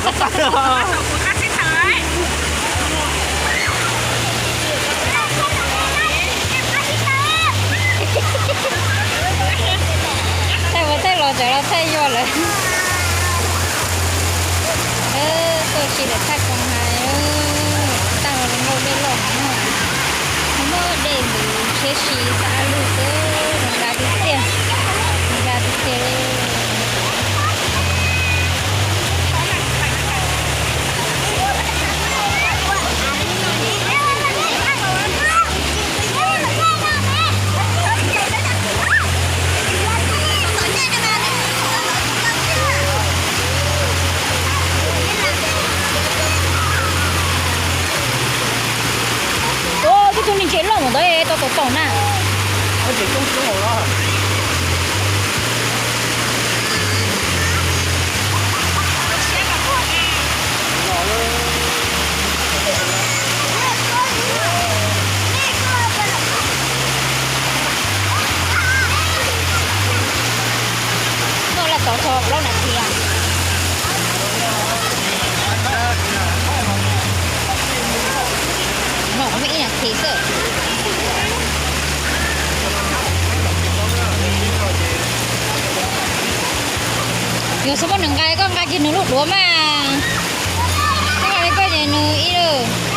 Thaij mus thaij los tsev los thaij yuag lawm. Tuaj tsis lawm thaij koom hais, tag los nkauj dej loj heev na. Muaj dej ntws tsheb si xab lug xwb, nqa tiag tiag, nqa tiag tiag. Ua, tib tug me ntses loj mus ntawd tau tau tau na. Noj laj tov txog plaub nas this os. No muaj ib nas this xwb. Yog xub muab nws nqa, koj nqa kiag nws lub duav mas. Koj nqa li koj ces nws ib lwm.